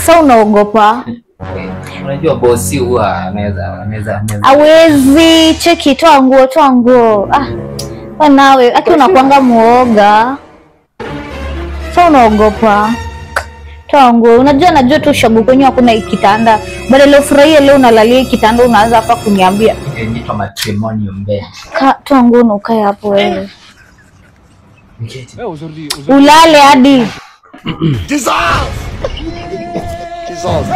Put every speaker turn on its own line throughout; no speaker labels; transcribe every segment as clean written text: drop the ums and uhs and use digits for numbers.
Sasa unaogopa?
Unajua bosi huwa anaweza.
Hawezi, cheki, toa nguo. Ah. Wewe nawe, aki unakuanga muoga. Sasa unaogopa. Toa nguo. Unajua najua tu shagu kwenye hakuna kitanda. Badala ufurahie leo unalalia kitanda unaanza hapa kuniambia.
Inaitwa matrimonial bed.
Toa nguo na ukae hapo wewe. Ulale hadi.
Jesus! Jesus.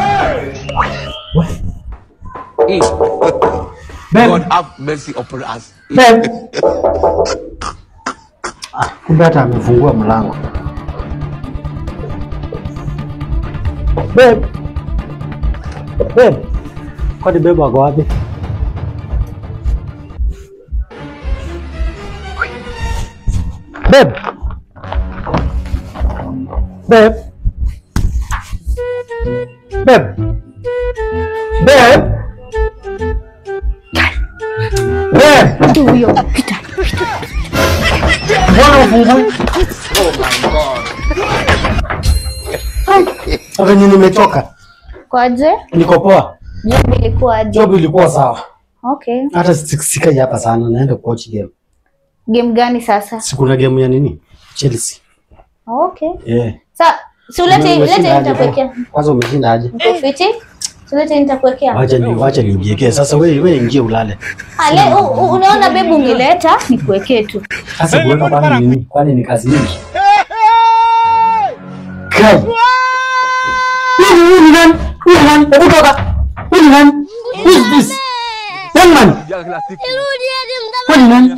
God have mercy upon us.
Babe. Kumbe hata amefungua mlango. Babe. Babe. Kwani babe wako wapi? Babe. Babe. Babe. Babe. Babe.
Huyo pita.
Mbona ufungui?
Oh my God.
Sasa nini nimechoka?
Kwaje?
Niko poa.
Job ilikuwa aje?
Job ilikuwa sawa.
Okay.
Hata sikai hapa sana, naenda kuwatch game.
Game gani sasa?
Sikuna game ya nini? Chelsea.
Okay.
Yeah.
Sasa si ulete nitakuwekea.
Kwanza umeshinda aje?
Uko fiti? Si ulete nitakuwekea.
Wacha nijiwekee. Sasa wewe ingie ulale.
Ale unaona babe ungeleta nikuwekee tu.
Sasa kuweka kwani nini? Kwani ni kazi nyingi? Kai. Huyu ni nani? Huyu ni nani? Hebu toka. Huyu ni nani? Who is this? Young man. Huyu ni nani?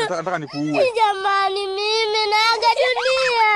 Nataka nikuue.
Jamani mimi naaga dunia.